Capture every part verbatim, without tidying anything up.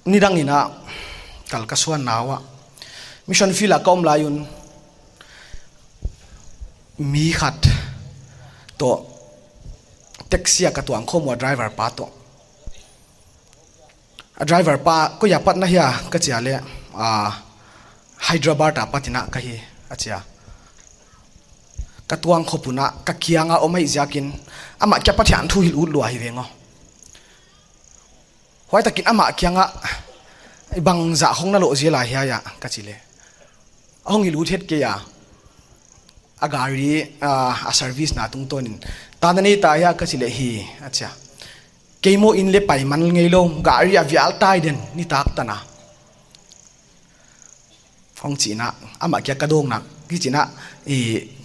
Nidang in a kal ka suan nau a, mission field a ka om lai un, mi khat toh taxi a ka tuang khawm ua, driver pa toh. A driver pa, "Koi a pat na hia?" ka chi a leh, "Ah, Hyderabad a pat in a ka hi," a chi a. Ka tuang khop un a, ka kiang a om ahih ziakin, amah kia Pathian thu hilh ut lua hi veng aw. Huai takin amah kiang a, "Bangzah hong na loh zel a hia?" ka chi leh, a hong hilh ut het kei a, a gari, ah, a service na tungtawn in, "Tan na nei ta hia?" ka chi leh, "Hi," a chi a. "Kei maw, inn leh pai man ngeilou, gari a vial tai den, nitak tan a," hong chi in a, amah kia ka dawng na, ki chi in a, "I,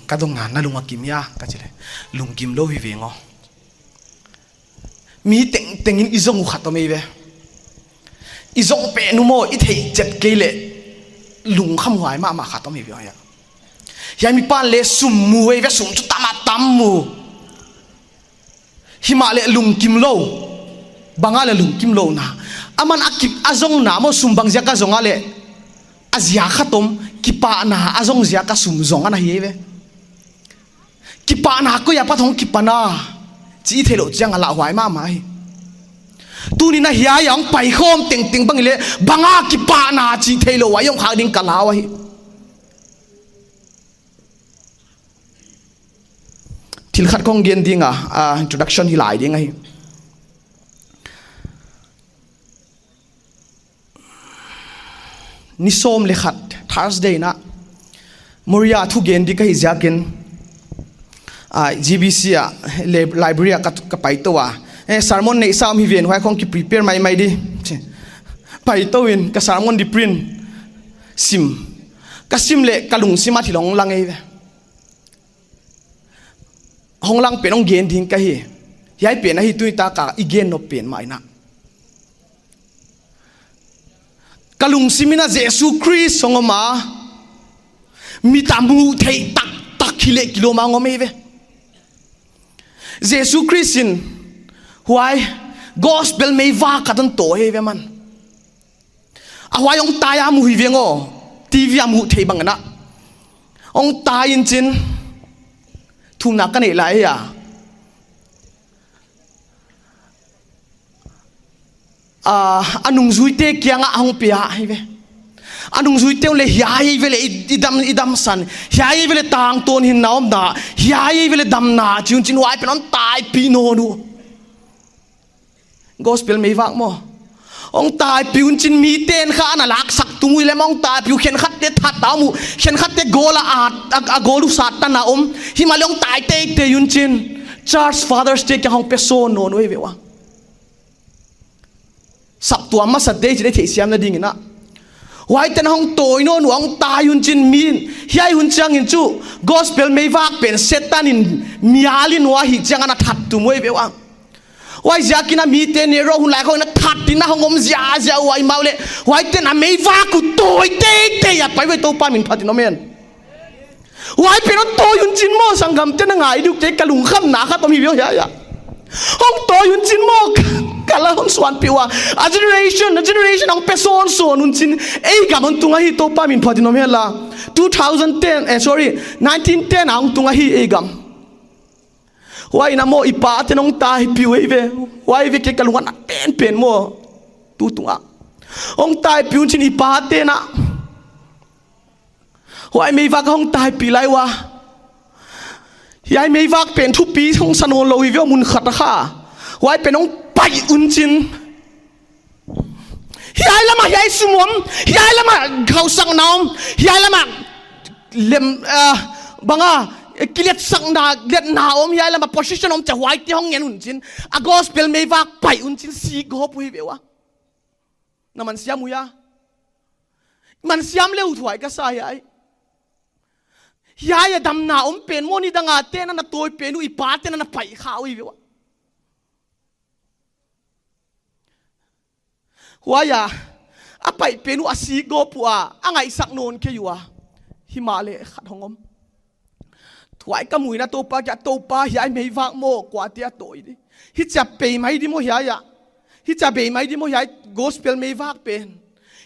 ka dawng na, na lung a kim hia?" ka chi leh, "Lungkim lou hi veng aw." Mi tengteng in i zong uh khat om ei ve. I zong pen uh maw, i theih chet kei leh lungkham huai mahmah khat om ei ve aw. Hiai mi pan leh sum mu ei ve, sum chu tam a tam mu. Himahleh lungkim lou. Bang a leh lungkim lou na? Aman a ki, a zong na maw, sum bang ziak a zong a leh, a ziak khat om, kipahna a zong ziak a sum zong ana hi ei ve. Kipahna koi a pat hong kipan a chih theihlouh chiang a lauhuai mahmah hi. Tuni'n a hiai a hong paikhawm tengteng bang leh, bang a kipahna chih theihlouh a hong khak ding ka lau ahi. Thil khat kong gen ding a, ah, introduction hi lai ding ahi. Ni sawm leh khat, Thursday na, Moria thu gen di ka hih ziakin, ah, G B C a, li-, library a ka, ka pai tou a. Eh, sermon neihsa om hi ven, huai khong ki prepare maimai di. Pai tou in, ka sermon di print, sim. Ka sim leh, ka lungsim a thil hong lang ei ve. Hong lang pen hong gen ding ka hi. Hiai pen ahi tuni tak a i gen nop pen mah in a. Ka lungsim in a Jesu Khrist hong om a, mit a muh theih taktak hileh kilawm a hong om ei ve. Jesu Khrist in huai gospel meivak khat hon tawi ei ve man. A huai hong tai a mu hi veng aw, T V a muh theih bang in a. Hong tai in chin, thumna ka neih lai a. Ah, a nungzuite kiang a hong pia hi ve. A nungzuite uh leh hiai ei ve leh i, i dam, i damsan. Hiai ei ve leh tangtawn hinna omna. Hiai ei ve leh damna. Chi un chin huai pen hong taipih nawn uh. Gospel meivak maw. Hong taipih un chin miten kha ana laksak tung ui leh hong taipih uh, khenkhat te that a om uh, khenkhat te goal a, a, a, a goal uh sat tan a om. Himahleh hong tai teitei un chin Church Fathers te kiang hong pe sawn nawn uh ei ve ua. Saptuam masa te chih leh theihsiamna ding in a. Huaite'n hong tawi nawn uh, hong tai un chin mi. Hiai hun chiang in chu gospel meivak pen Setan in mial in ua hi chiang ana that tum uh ei ve ua. Huaiziakin a mite Nero hun lai khong in a that in a hong om ziahziah uh a, himahleh huaite'n a meivak uh tawi teitei a pai uh ei, Toupa min phat in om hen. Huai pen hon tawi un chin maw, sanggamte'n a ngai di uh, kei ka lungkhamna khat om hi ve aw hiai a. Hong tawi un chin maw, ka la hon suanpih ua. A generation, a generation hong pe sawnsawn un chin. Ei gam hong tung ahi, Toupa min phat in om hen la. Two thousand ten, eh, sorry, nineteen ten a hong tung ahi ei gam. Huai in a maw i pate'n hong taipih uh ei ve. Huai ve kei ka lungkhamna penpen maw. Tutung a. Hong taipih un chin i pate'n a. Huai meivak hong taipih lai ua. Hiai meivak pen thupi hong sa nawn lou hi ve aw mun khat a kha. Huai pen hong pai un chin. Hiai lam a hiai sum om, hiai lam a khausakna om, hiai lam a lem, ah, bang a, eh, kiletsakna, letna om, hiai lam a position om, chih huaite hong ngen un chin. A gospel meivak pai un chin, si gawp uh hi ve ua. Na man siam uh hia? Man siam leh uh thuai ka sa hiai. Hiai a damna om pen maw, nidang a te'n ana tawi pen uh, i pate'n ana pai kha uh hi ve ua. Huai a, a pai pen uh a si gawp ua, a ngaihsak nawn kei ua. Himahleh khat hong om. Huai ka muh in a Toupa kiang, Toupa hiai meivak maw, kuate a tawi di? Hichia pai mai di maw hiai a? Hichia bei mai di maw hiai gospel meivak pen?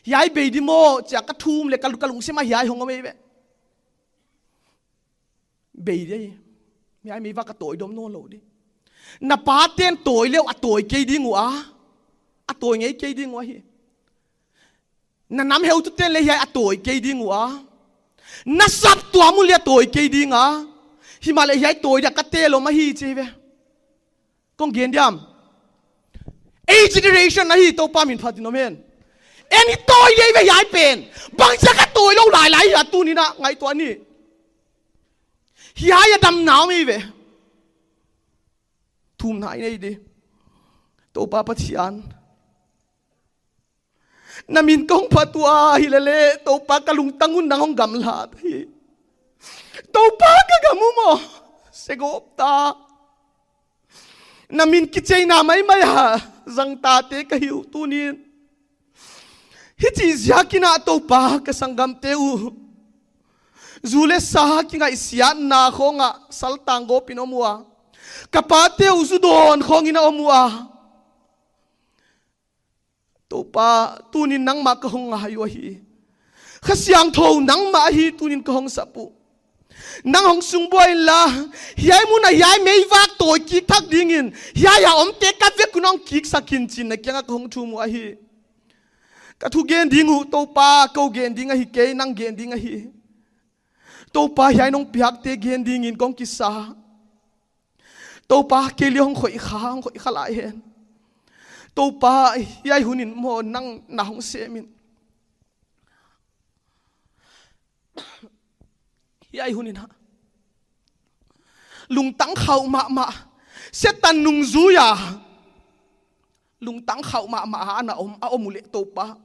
Hiai bei di maw chia ka thum leh ka, ka lungsim ah hiai hong om ei ve. Bei di. Hiai meivak a tawi dom nawnlou di. Na pate'n tawi leh a tawi kei ding ua. A tawi ngei kei ding ua hi. Na nam heutute'n leh hiai a tawi kei ding ua. Na saptuam uh leh a tawi kei ding a. Himahleh hiai tawi dia ka tel om ahi chi ve. Kong gen diam. Ei generation ahi, Toupa min phat in om hen. Ei i tawi di ve hiai pen. Bangziak a tawi lou lailai hia tuni'n a ngaihtuah ni. Hiai a damna om ei ve. Thumna i nei di. Toupa Pathian. Na min kong phat ua hilele, Toupa ka lungtang un nang hong gamlat hi. Toupa ka gam uh maw, segawp ta. Na min kicheina maimai a, zang tate ka hi uh tuni'n. Hichi ziakin a Toupa ka sanggamte uh. Zu leh sa kingaihsiatna khong ah saltang gawp in om ua. Ka pate uh zu dawn khong in a om ua. Toupa, tuni'n nangmah ka hong ngai uh ahi. Kha Siangthou nangmah ahi tuni'n ka hong sap uh. Nang hong sungbuai inla, hiai mun ah hiai meivak tawi kik thak dingin, hiai a omte ka vek un hong kiksak in chi'n na kiang ah ka hong thum uh ahi. Ka thugen ding uh Toupa, kou gen ding ahi kei, nang gen ding ahi. Toupa hiai nong piakte gen dingin kong kisa. Toupa, kei leh hong khoih kha, hong khoih kha lai hen. Toupa, hiai hun in maw nang na hong sem in. Hiai hun in a. Lungtang khauh mahmah. Setan nungzui a. Lungtang khauh mahmah a na om, a om uleh Toupa.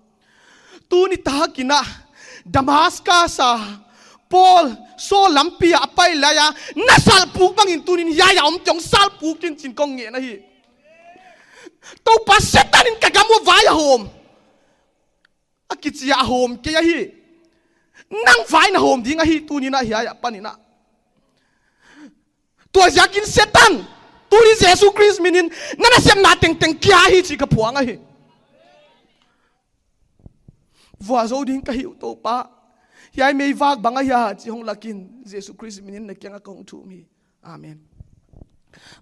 Tuni takin a, Damascus a, Paul, Saul lampi a pai lai a, na salpuk bangin tuni'n hiai a om chiang salpuk in chi'n kong ngen ahi. Toupa Setan in ka gam uah vai a hawm. A kichi a hawm kei ahi. Nang vai na hawm ding ahi tuni'n a hiai apan in a. Tua ziakin Setan, tuni Jesu Khrist min in, na nasepna tengteng kia hi chi ka phuang ahi. Vualzou ding ka hi uh Toupa. Hiai meivak bang ahia chi hong lak in Jesu Khrist min in na kiang ah ka hong thum hi. Amen.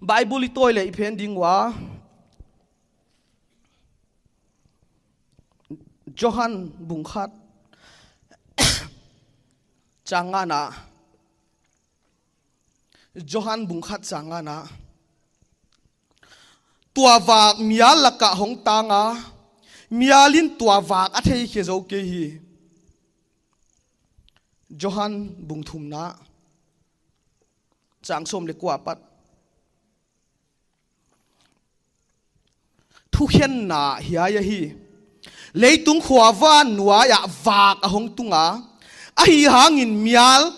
Bible i tawi leh i phen ding ua. Johan bung khat chang ngana. Johan bung khat chang ngana. Tua vak mial lak ah hong tang a, mial in tua vak a thei khe zou kei hi. Johan bung thumna chang sawm leh kua apat. Thukhenna hiai ahi. Leitung khua van nuai ah vak a hong tung a. Ahihhangin mial,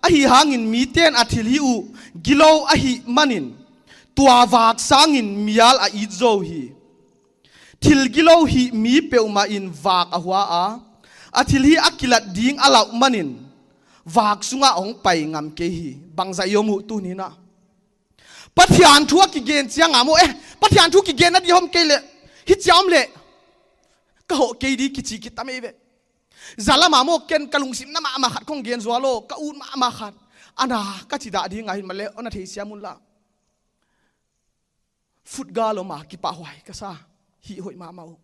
ahihhangin mite'n a thilhih uh gilou ahihmanin, tua vak sangin mial a it zou hi. Thil gilou hih mi peuhmah in vak a hua a, a thilhih a kilat ding a lauh manin, vak sungah hong pai ngam kei hi. Bangzah i om uh tuni'n a. Pathian thu a kigen chiang a maw, eh, Pathian thu kigen a di hom kei leh, hichia om leh, ka hoh kei di kichi kitam ei ve. Zalam a maw ken ka lungsim na mahmah khat kong gen zual lou, ka ut mahmah khat. Ana ka chi dah ding ahi mahleh, ana theisiam un la. Footgal om a kipahhuai ka sa. Hih hoih mahmah uh.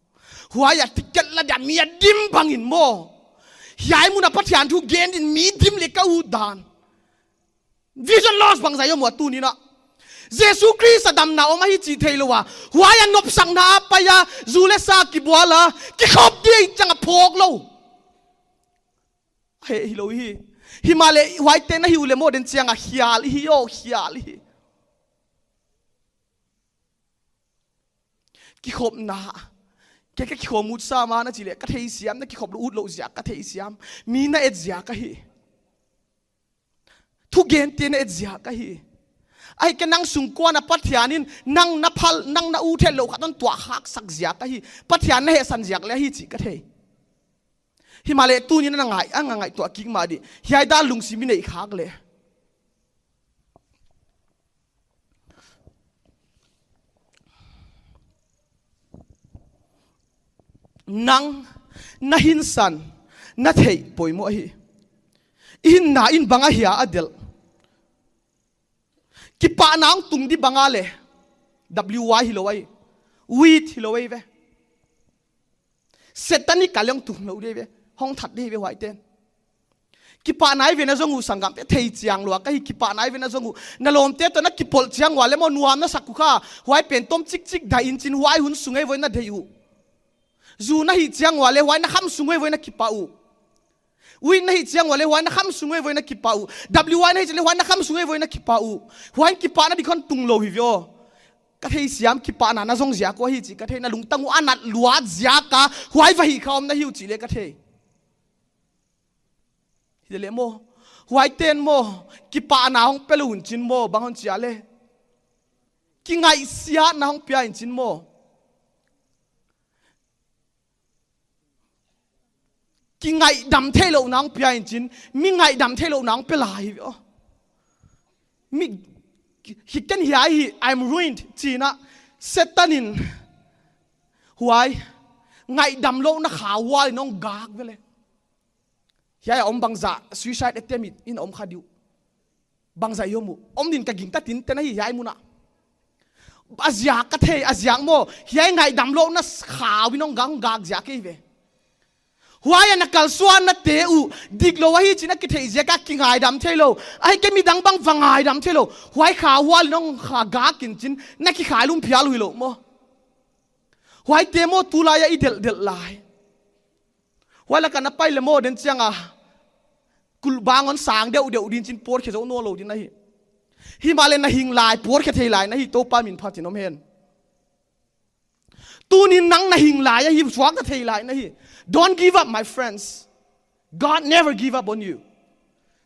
Huai a ticket la dia mi a dim bangin maw. Hiai mun a Pathian thu gen in mi dim leh ka ut dan. Vision loss bangzah i om ua tuni'n a. Jesu Khrist a damna om ahi chih theilou a. Huai a nopsakna a pai a, zu leh sa kibual a, kikhop di chiang a phawk lou. Heh hilou hi. Himahleh huaite'n a hi uleh maw den chiang a hial hi o, hial hi. Kikhopna. Kei ka kikhop ut sam a na chih leh, ka theisiam, na kikhop lou ut lou ziak, ka theisiam. Mi na et ziak ahi. Thugente na et ziak ahi. Ahihkeileh nang sungkuan a Pathian in, nang na phal, nang na ut het lou khat hon tuah khaksak ziak ahi. Pathian na hehsan ziak leh ahi chih ka thei. Himahleh tuni'n a ngai, a ngaihtuah kik mah di. Hiai dan lungsim i neih khak leh. Nang na hinsan na theih poimoh ahi. I hinna in bang ahia a delh. Kipahna hong tung di bang a leh, W Y hilou ahi, wheat hilou ahi ve. Satanic a leng tung lou di ve, hong that di ve huaite'n. Kipahna ahi ve na zong uh, sanggamte, thei chiang lua ka hi, kipahna ahi ve na zong uh. Na lawmte toh na kipawl chiang ua leh maw, nuam na sak uh kha, huai pen tom chikchik dai in chin, huai hun sung ahi ve na deih uh. Zu na hih chiang ua leh huai na kham sung ahi ve na kipah uh. Wheat na hih chiang ua leh huai na kham sung ahi ve na kipah uh. W Y na hih chiang leh huai na kham sung ahi ve na kipah uh. Huai kipahna di khong tung lou hi ve aw. Ka theisiam, kipahna na zong ziak uh ahi chih ka thei, na lungtang uh a nat luat ziak a huai va hih kha om na hi uh chih leh ka thei. Hi leh maw, huaite'n maw, kipahna hong pe lou un chin maw, bang hon chi a leh, kingaihsiatna hong pia in chin maw. Kingaihdam theihlouhna hong pia in chin, mi ngaihdam theihlouhna hong pe lai hi ve aw. Mi, hi ken hia hi, I'm ruined, chi in a, Satan in huai ngaihdam louhna kha hual in hong gak ve leh. Hiai a om bangzah suicide attempt in om kha di uh. Bangzah i om uh. Om din ka gingta, tinten ahi hiai mun ah. A ziak ka thei, a ziak maw, hiai ngaihdam louhna kha uh in hong gak, hong gak ziak ahi ve. Huai a na kalsuannate uh diklou ahi chih na kitheih ziak a kingaidam theilou. Ahihkeileh midang bang va ngaidam theilou. Huai kha hual in hong kha gak in chin, na kikhailum phial uh hilou maw. Huaite maw tulai a i delhdelh lai. Huai lak a na pai leh maw, den chiang a kulhbang hon sang deuhdeuh din chin, pawtkhe zou nawnlou din ahi. Himahleh na hing lai, pawtkhe thei lai na hi, Toupa min phat in om hen. Tuni'n nang na hing lai ahi, suakta thei lai na hi. Don't give up, my friends. God never give up on you.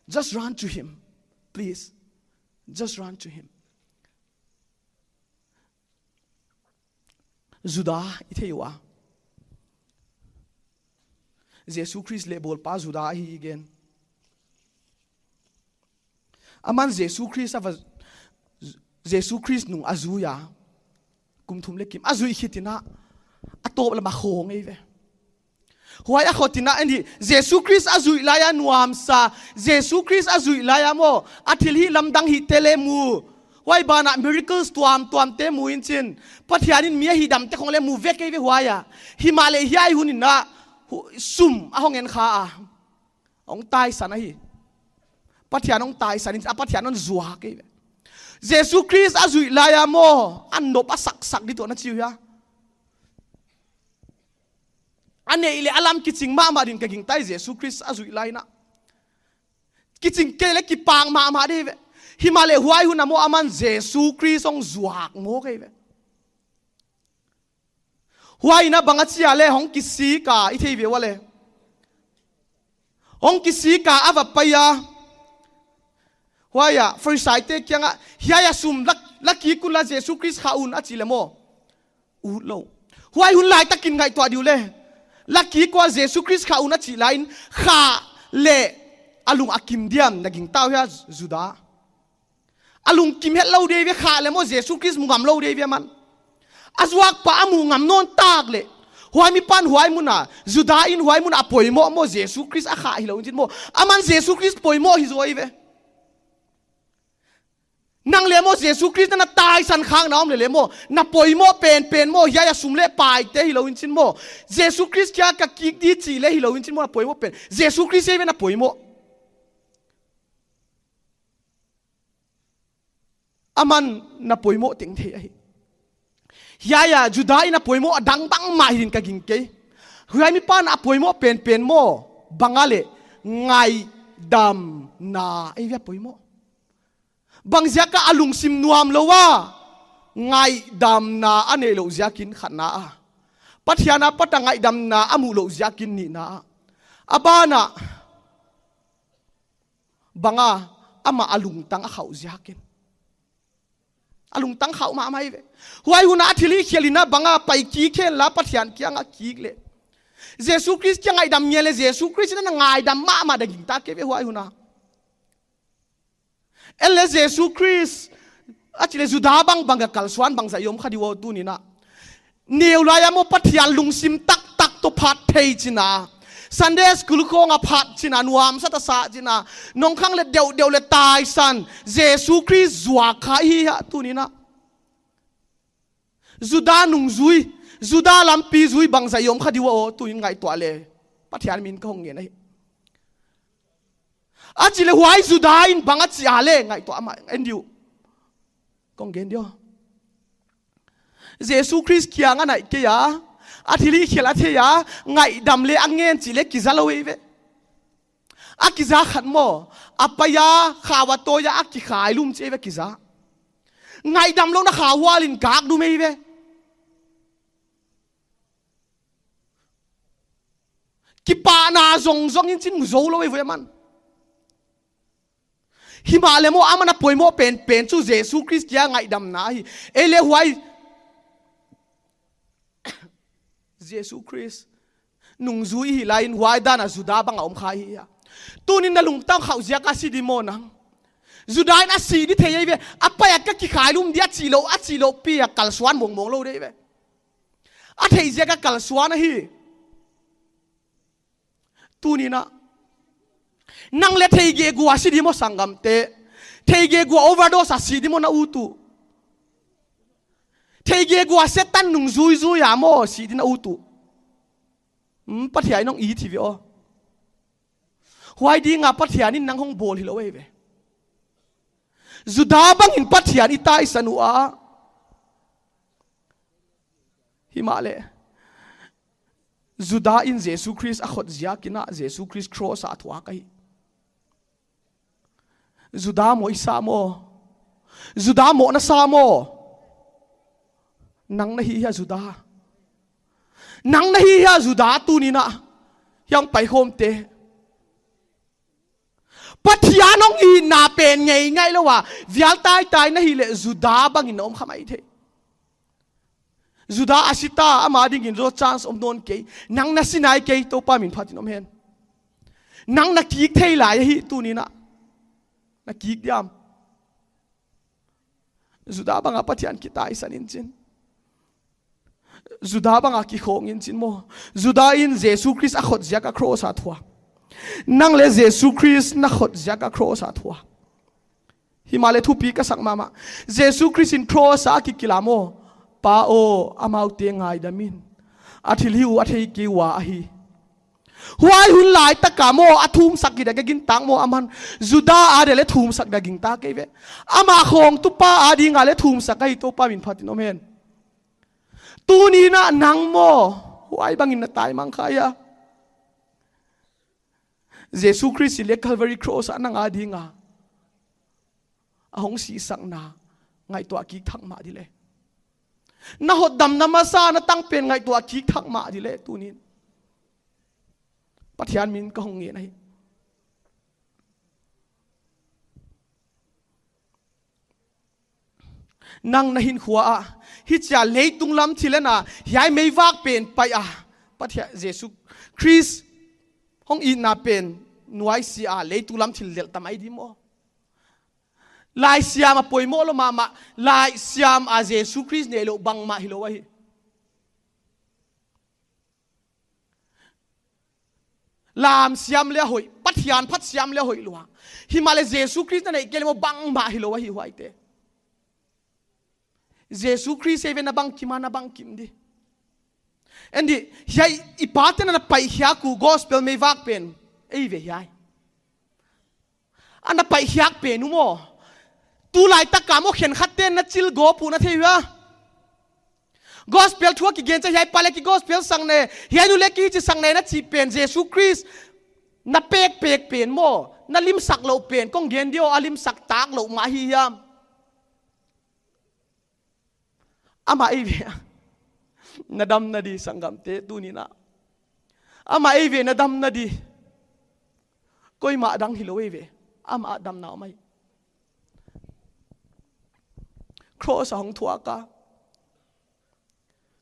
Just run to him, please. Just run to him. Juda i thei ua. Jesu Khrist lehbawlpa Juda ahi i gen. Aman Jesu Khrist a va, Jesu Khrist nung a zui a. Kum thum leh kim a zui khit in a, a tawp lam a khong ahi ve. Huai a khot in a, ani, Jesu Khrist a zuih lai a nuamsa, Jesu Khrist a zuih lai a maw, a thilhih lamdang hihte leh mu. Huai banah miracles tuamtuamte mu in chin, Pathian in mi a hihdamte khong leh mu vek ahi ve huai a. Himahleh hiai hun in a, hu-, sum a hong en kha a. Hong taisan ahi. Pathian hong taisan in, a Pathian hon zuak ahi ve. Jesu Khrist a zuih lai a maw, a nop a saksak di tuh na chi uh hia. A neih leh a lam kiching mahmah din ka gingta hi, Jesu Khrist a zuih lai in a. Kiching kei leh kipak mahmah di ve. Himahleh huai hun a maw aman Jesu Khrist hong zuak mawk ahi ve. Huai in a bang a chi a leh hong kisik a, i thei ve ua leh. Hong kisik a a va pai a. Huai a, Pharisaite kiang ah, hiai a sum la, la kik un la Jesu Khrist khah un a chih leh maw. Utlou. Huai hun laitak in ngaihtuah di uh leh. La kik ua Jesu Khrist khah un a chih lai in khah leh a lung a kim diam na gingta uh hia Juda. A lungkim hetlou di ve khah leh maw Jesu Khrist mu ngamlou di ve aman. A zuakpa a mu ngam nawn tak leh. Huai mipa'n huai mun a, Juda in huai mun a poimoh maw Jesu Khrist a khah hilou in chin maw. Aman Jesu Khrist poimoh hi zaw ahi ve. Nang leh maw Jesu Khrist na na taisan khak na om leh leh maw, na poimoh penpen maw, hiai a sum leh paite hilou in chin maw. Jesu Khrist kia ka kik di chih leh hilou in chin maw, na poimoh pen. Jesu Khrist ahi ve na poimoh. Aman na poimoh tengteng ahi. Hiai a Juda in a poimoh a dang bangmah hi'n ka gingta kei. Huai mipa'n a poimoh penpen maw, bang a leh ngaihdamna ahi ve a poimoh. Bang ziak a, a lungsim nuamlou a, ngaihdamna a neihlouh ziakin khatna a. Pathian apat a ngaihdamna a muhlouh ziakin nihna a. A banah, bang a, amah a lungtang a khauh ziakin. A lungtang khauh mahmah ahi ve. Huai hun a a thilhih khial in a bang a pai kik hen la Pathian kiang a kik leh. Jesu Khrist kiang ngaihdam ngen leh Jesu Khrist in a na ngaihdam mahmah di gingta kei ve huai hun a. En leh Jesu Khrist, a chih leh Juda bangbang a kalsuan bangzah i om kha di uh tuni'n a. Neu lai a maw Pathian lungsim taktak phat thei chihna, Sunday school khong a phat chihna, nuamsa ta sa chihna, nong khang leh deuhdeuh leh taisan Jesu Khrist zuak kha i hi a tuni'n a. Juda nungzui, Juda lampi zui bangzah i om kha di ua aw, tuni'n ngaihtuah le. Pathian min ka hong ngen ahi. A chih leh huai Juda in bang a chi a le ngaihtuah mah en di uh. Kong gen di aw. Jesu Khrist kiang a naih kei a, a thilhihkhelh a thei a, ngaihdam leh a ngen chih leh kiza lou ei ve. A kiza khat maw, a pai a, khau a tawi a, a kikhailum chih ei ve kiza. Ngaihdam louhna khauhual in gak dum ei ve. Kipahna zongzong in chin mu zou lou ei ve aman. Himahleh maw aman a poimoh penpen chu Jesu Khrist kia ngaihdamna hi. Ei leh huai Jesu Khrist nungzui hi lai in huai dan a Juda bang a om kha i hi a. Tuni'n na lungtang khauh ziak a si di maw nang. Juda in a si di thei ei ve. A pai a ka kikhailum di a chih lou, a chih lou pi a kalsuan mongmong lou di ei ve. A theih ziak a kalsuan ahi. Tuni'n a. Nang leh theigegu a si di maw sanggamte. Theigegu a overdose a si di maw na ut uh. Theigegu a Setan nungzuizui a maw si di na ut uh. Hmm, Pathian in hong it hi ve aw. Huai ding a Pathian in nang hong bawl hilou ei ve. Juda bang in Pathian i taisan uh a. Himahleh. Juda in Jesu Khrist a khot ziak in a Jesu Khrist cross a thuak ahi. Juda maw i sa maw. Juda maw na sa maw. Nang na hi hia Juda. Nang na hi hia Juda tuni'n a. Hiai paikhawmte. Pathian hong itna pen ngei ngai lou a. Vial taitai na hi leh Juda bang in na om kha mai thei. Juda a si ta ama ding in zaw chance om nawn kei. Nang na si nai kei Toupa min phat in om hen. Nang na kik thei lai ahi tuni'n a. Na kik diam. Juda bang a Pathian kitaisan in chin. Juda bang a kikhawng in chin maw. Juda in Jesu Khrist a khot ziak a cross a thuak. Nang leh Jesu Khrist na khot ziak a cross a thuak. Himahleh thupi ka sak mahmah. Jesu Khrist in cross a kikilam aw. Pa aw, amaute ngaidam in. A thilhih uh a thei kei ua ahi. Huai hun laitak a maw, a thumsak hi dia ka gintak maw aman. Juda a dia leh thumsak dia gintak kei ve. Ama khawngtupa a ding a leh thumsak ahi Toupa min phat in om hen. Tuni'n a nang maw. Huai bang in na taimang kha hia. Jesu Khrist in leh Calvary cross a nang a ding a. A hong sihsakna. Ngaihtuah kik thak mah di leh. Na hotdamna masa na tang pen ngaihtuah kik thak mah di leh tuni'n. Pathian min ka hong ngen ahi. Nang na hinkhua a. Hichia leitung lam thil en a. Hiai meivak pen pai a. Pathian Jesu Khrist hong itna pen nuaisiah a leitung lam thil delh ta mai di maw. Laisiam a poimoh lou mahmah. Laisiam a Jesu Khrist neih louh bangmah hilou ahi. Lam siam leh hoih, Pathian phat siam leh hoih lua. Himahleh Jesu Khrist na neih kei leh maw bangmah hilou ahi huaite. Jesu Khrist ei ve na bangkim a na bangkim di. En di, hiai i pate'n ana paihkhiak uh gospel meivak pen. Ei ve hiai. Ana paihkhiak pen uh maw. Tulaitak a maw khenkhatte'n na chil gawp uh na thei ua. Gospel thu a kigen chiah hiai pa leh ki gospel sak ne, hiai nu leh ki hichi sak ne na chih pen Jesu Khrist. Na pekpek pen maw. Na limsak louh pen. Kong gen di aw a limsak tak louh mah hi hiam. Amah ei ve. Na damna di sanggamte tuni'n a. Amah ei ve na damna di. Koimah dang hilou ei ve. Amah damna om ahi. Cross a hong thuak a.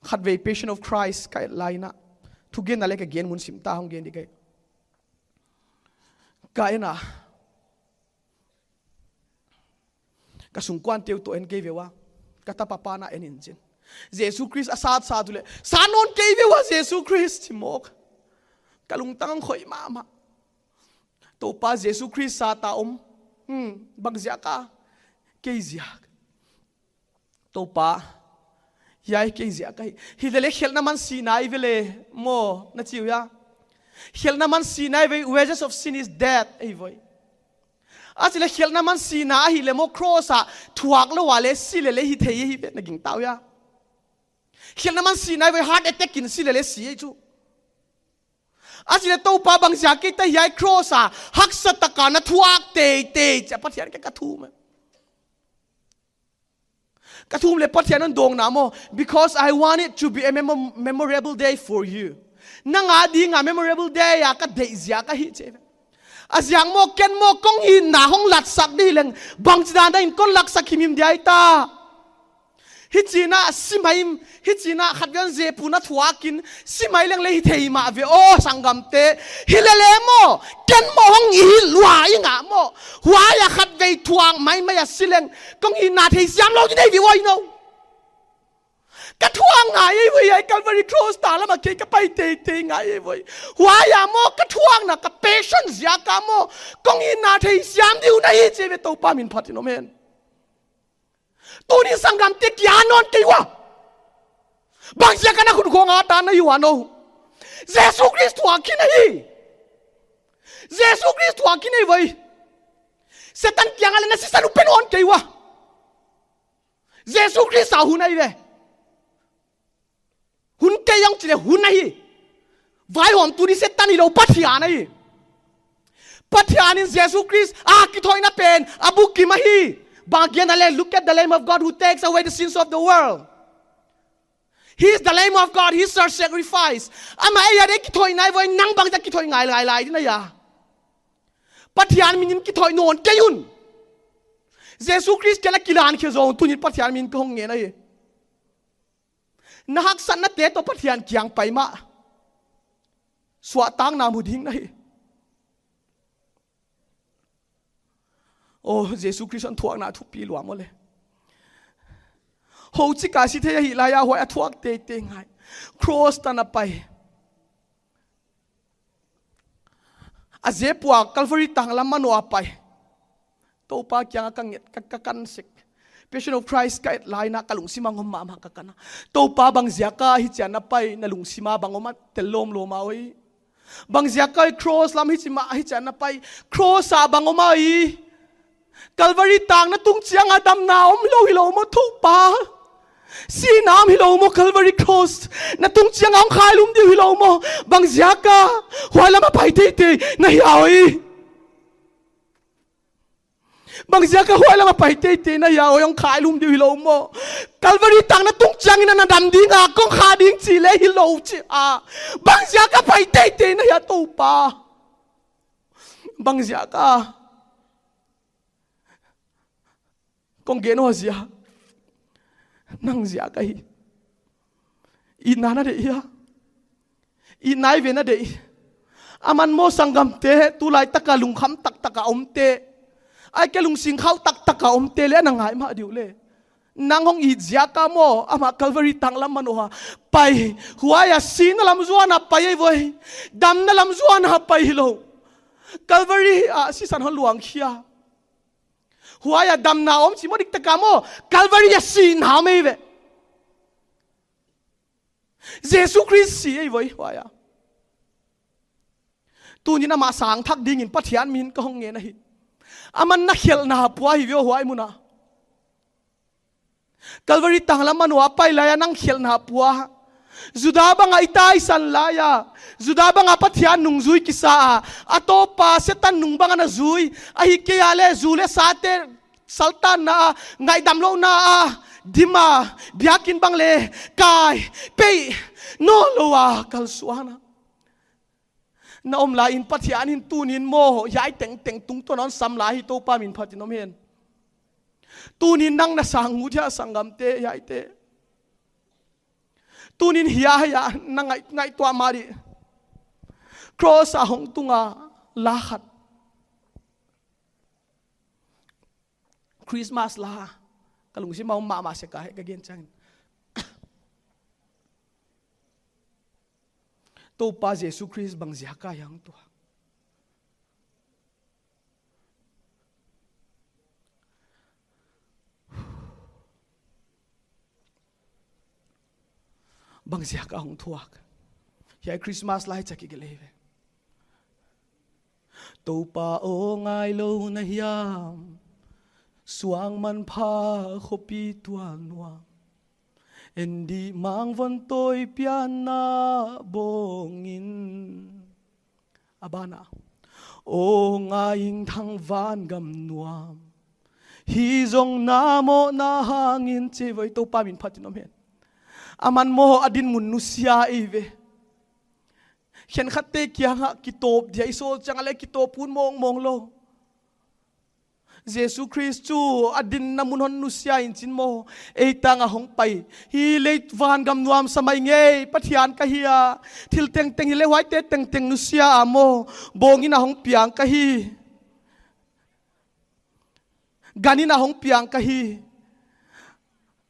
Khatvei Passion of Christ ka et lai in a. Thugenna leh ka gen mun sim ta hong gen di ka hi. Ka en a. Ka sungkuante uh toh en kei ve ua. Ka tapa pa na en in chin. Jesu Khrist a sat sat uleh, "Sa nawn kei ve ua Jesu Khrist," chi mawk. Ka lungtang khoi mahmah. Toupa Jesu Khrist sat a om. Hmm, bang ziak a? Kei ziak. Toupa, hiai kei ziak ahi. Hilele khelhna man sihna ahi ve le maw, na chi uh hia? Khelhna man sihna ahi ve, wages of sin is death ahi voi. A chih leh khelhna man sihna ahi le maw, cross a thuak lou a le si lele hithei ahi ve, na gingta uh hia? Khelhna man sihna ahi ve, heart attack in si lele si ahi chu. A chih leh Toupa bang ziak a kei ta hiai cross a haksa taka na thuak teitei chia Pathian kiang ka thum e. Ka thum leh Pathian hon dawng na maw, "Because I want it to be a memo-, memorable day for you." Nang a ding a memorable day a ka deih ziak ahi chi ve. A ziak maw, ken maw, kong hinna hong latsak di leng, bangchidan in kon laksak himhim dia hita. Hichi in a si mai, hichi in a khatvei in Jesu pu na thuak in, si mai leng le hithei mah ve aw sanggamte. Hilele maw, ken maw hong it lua ing a maw, huai a khatvei thuak maimai a si leng, kong hinna theisiam lou di nei ve ua i nou. Ka thuak ngai e voi, hiai Calvary cross tang lam a kei ka pai teitei ngai e voi. Huai a maw, ka thuakna, ka passion ziak a maw, kong hinna theisiam di uh na hi chi ve, Toupa min phat in om hen. Tuni sanggamte kia nawn kei ua. Bang ziak a na khut khong a tan na hi ua nou. Jesu Khrist thuak khin ahi. Jesu Khrist thuak khin ahi voi. Setan kiang a le na sisan uh pen nawn kei ua. Jesu Khrist a hun ahi ve. Hun kei hong chi leh hun ahi. Vaihawmtu ni Setan hilou, Pathian ahi. Pathian in Jesu Khrist a kithoihna pen a bukim ahi. Bang gen a le, "Look at the Lamb of God who takes away the sins of the world. He is the Lamb of God, he is our sacrifice." Amah ei a ding kithoihna ahi voi, nang bang ziak a kithoih ngai lai lai di na hia? Pathian min in kithoih nawn kei un. Jesu Khrist kiang a kilan khe zong, tuni in Pathian min ka hon ngen ahi. Na haksatnate toh Pathian kiang pai mah. Suahtakna mu ding na hi. Oh, Jesu Khrist hon thuakna thupi lua maw le. Hou chik a si thei ahih lai a huai a thuak teitei ngai. Cross tan a pai. A Jesu pu a Calvary tang lam manoh a pai. Toupa kiang a ka nget, ka, ka kan sek. Passion of Christ ka et lai in a ka lungsim a ngom mahmah ka kan a. Toupa bang ziak a hichi a na pai, na lungsim a bang om a tel lawmlawm a oi. Bang ziak a cross lam hichi mah hichi a na pai, cross a bang om a oi. Calvary tang na tung chiang a damna om hilou, hilou maw Toupa. Sihna om hilou maw Calvary cross. Na tung chiang a hong khailum di uh hilou maw. Bang ziak a huai lam a pai teitei na hia oi. Bang ziak a huai lam a pai teitei na hia oi, hong khailum di uh hilou maw. Calvary tang na tung chiang in a na dam ding a, kong kha ding chi le hilou chi a. Bang ziak a pai teitei na hia Toupa. Bang ziak a. Kong gen uh a zia. Nang ziak ahi. Itna na deih hia? Itna i ve na deih. Aman maw sanggamte, tulai tak a lungkham taktak a omte. Ahihkeileh lungsim khauh taktak a omte le na ngai mah di uh le. Nang hon it ziak a maw, amah Calvary tang lam manoh a pai. Huai a sihna lam zuan a pai ahi voi. Damna lam zuan a pai hilou. Calvary a sisan hon luang khia. Huai a damna om chi maw, dik tak a maw, Calvary a sihna om ahi ve. Jesu Khrist si ahi voi huai a. Tuni in amah sang thak ding in Pathian min ka hon ngen ahi. Aman na khelhna pua hi ve aw huai mun a. Calvary tang lam manoh a pai lai a nang khelhna pua. Juda bang a i taisan lai a, Juda bang a Pathian nungzui kisa a, a tawp a Setan nung bang a na zui. Ahihkeileh zu leh sate saltanna a, ngaihdamlouhna a dim a, biakin bang leh kai peih nawnlou a kalsuan a na om lai in Pathian in tuni in maw, hiai tengteng tungtawn a hon sam lai hi, Toupa min phat in om hen. Tuni in nang na sang ut hia sanggamte, hiaite? Tuni in hia hia na ngai, ngaihtuah mah di. Cross a hong tung a la khat. Christmas la, ka lungsim a om mahmah sek a, hiai ka gen chiangin. Toupa Jesu Khrist bang ziak a hong thuak? Bang ziak a hong thuak? Hiai Christmas lai chak i gelh ve. Toupa aw ngailou na hiam, suang manpha khopi tual nuam. En dih mangvon tawi pianna bawngin. A ban ah, aw ngai ing thangvan gam nuam. Hi zong na mohna hangin chi ve. Toupa min phatin om hen. Aman maw a dinmun nusia ei ve. Khenkhatte kiangah kitawp dia i sawl chiang a leh kitawp hun mawngmawng lou. Jesu Khrist chu a dinna mun hon nusia in chin maw, ei tang a hong pai. Hi lei van gam nuamsa mai ngei, Pathian ka hi a. Thil tengteng hi leh huaite tengteng nusia a maw, bawngin a hong piang ka hi. Ganin a hong piang ka hi.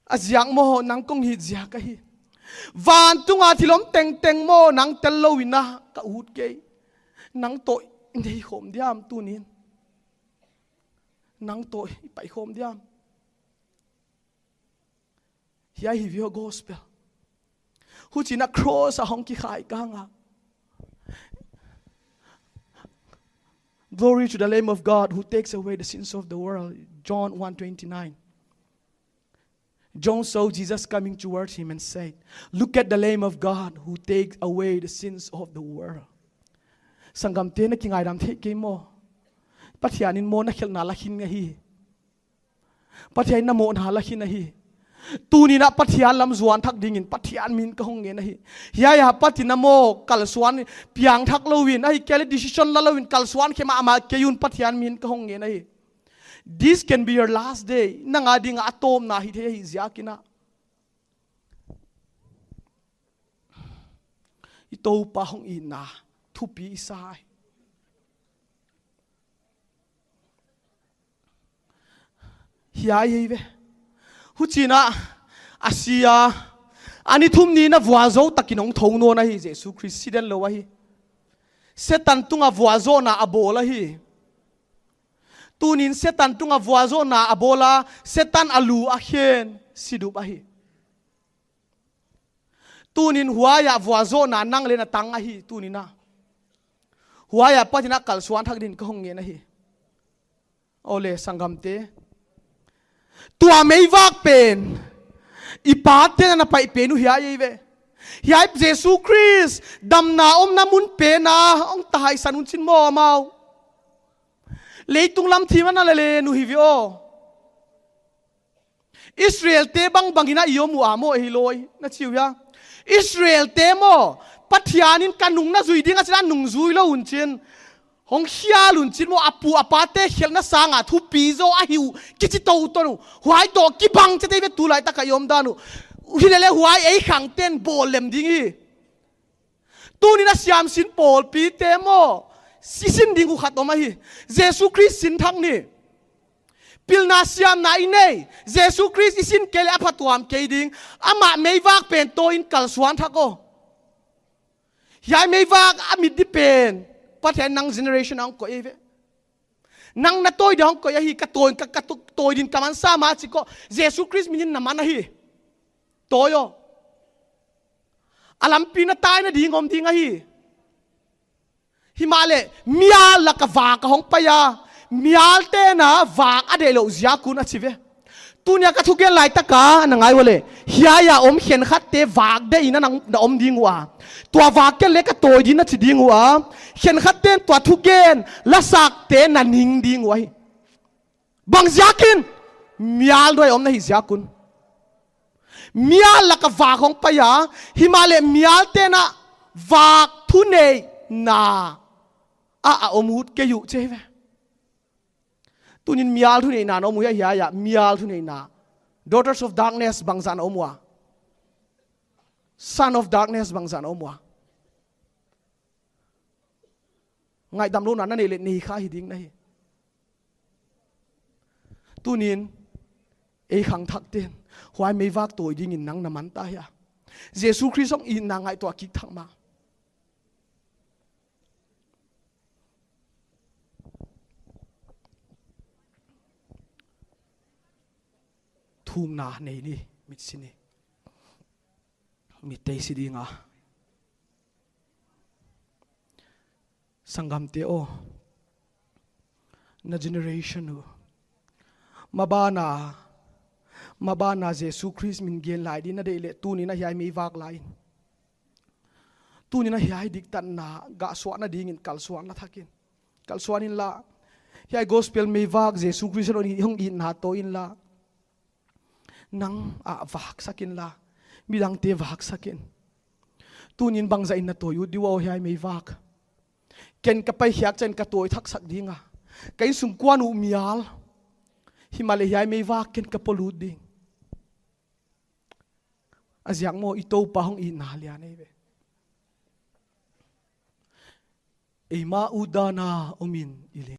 A ziak maw, nang kong it ziak ahi. Vantunga thil om tengteng maw, nang tel lou in a ka ut kei. Nang toh i nei khawm diam tuni'n? Nang toh i pai khawm diam? Hiai hi ve aw gospel. Huchiin a cross a hong kikhai kang a. Glory to the Lamb of God who takes away the sins of the world. John one twenty-nine. John saw Jesus coming towards him and said, "Look at the Lamb of God who takes away the sins of the world." Sanggamte, na kingaidam thei kei maw? Pathianin maw na khelhna la khin ahi. Pathianin na mohna la khin ahi. Tuni'n a Pathian lam zuan thak dingin Pathian min ka hong ngen ahi. Hiai a pat in a maw kalsuan piang thak lou in, ahihkeileh decision la lou in kalsuan khe mahmah kei un Pathian min ka hong ngen ahi. This can be your last day. Nang a ding a tawpna hi thei ahi ziakin a. I Toupa hong itna thupi i sa hi. Hiai hi ve. Huchiin a, a si a, a ni thum ni'n a vualzou takin hong thou nawn ahi Jesu Khrist, si den lou ahi. Setan tunga vualzohna a bawl ahi. Tuni'n Setan tunga vualzohna a bawl a, Setan a lu a khen, si dup ahi. Tuni'n huai a vualzohna nang leh na tang ahi tuni'n a. Huai a pat in a kalsuan thak dingin ka hong ngen ahi. Aw leh sanggamte, tua meivak pen i pate'n a na paih pen uh hiai ahi ve. Hiai Jesu Khrist damna omna mun pen a hong taisan un chin maw amau. Leitung lam thim a na leh leng uh hi ve aw. Israelte bangbang in a i om ua maw, hi lou na chi uh hia? Israelte maw, Pathianin ka nung na zui ding a chi in a nung zui lou un chin, hong khial un chin maw, a pu a pate khelhna sanga thupi zaw a hi uh kichi tou tou uh. Huai toh kibang chet ei ve tulaitak a i om dan uh. Hilele huai ei khangte'n bawl lem ding hi. Tuni'n a siamsin pawlpite maw, i sin ding uh khat om ahi. Jesu Khrist sin thak ni. Pilna siamna i nei, Jesu Khrist i sin kei leh a phatuam kei ding. Amah meivak pen tawi in kalsuan thak aw. Hiai meivak a mit di pen Pathian nang generation a hong koih ei ve. Nang na tawi ding hong koih ahi, ka tawi, ka, ka tu-, tawi ding ka man sam a chi ko. Jesu Khrist minin na man ahi. Tawi aw. A lampi na taina ding om ding ahi. Himahleh mial lak a vak a hong pai a, mialte'n a vak a deih louh ziak un a chi ve. Tuni a ka thugen laitak a na ngai ua leh, hiai a om khenkhatte vak deih in a na, na om ding ua. Tua vak ken leh ka tawi ding na chi ding ua. Khenkhatte'n tua thugen lasakte na ning ding ua hi. Bang ziakin? Mial nuai a om na hi ziak un. Mial lak a vak hong pai a, himahleh mialte'n a vak thuneihna a, a om ut kei uh chi ve. Tuni'n mial thuneihna na om uh hia, hia, hia, mial thuneihna. Daughters of darkness bangzah na om ua. Son of darkness bangzah na om ua. Ngaihdam louhna na neih leh nei kha hi ding na hi. Tuni'n ei khangthakte'n huai meivak tawi dingin nang na man ta hia? Jesu Khrist hong itna ngaihtuah kik thak mah. pumna nei ni, mit si ni. Mit tei si ding a. Sanggamte aw, na generation uh, maban a, maban a Jesu Khrist min gen lai di na deih leh tuni'n a hiai meivak la in. Tuni'n a hiai diktatna gah suahna dingin kalsuan la thak in. Kalsuan inla. Hiai gospel meivak Jesu Khrist in hon itna toh inla. Nang a vak sak inla. Midangte vak sak in. Tuni'n bangzah in na tawi ut di uh aw hiai meivak? Ken ka pai khiak chiangin ka tawi thak sak ding a. Ka innsungkuan uh mial. Himahleh hiai meivak ken ka polut ding. A ziak maw, i Toupa hon itna lian ei ve. Eimah utdan a om in i leng.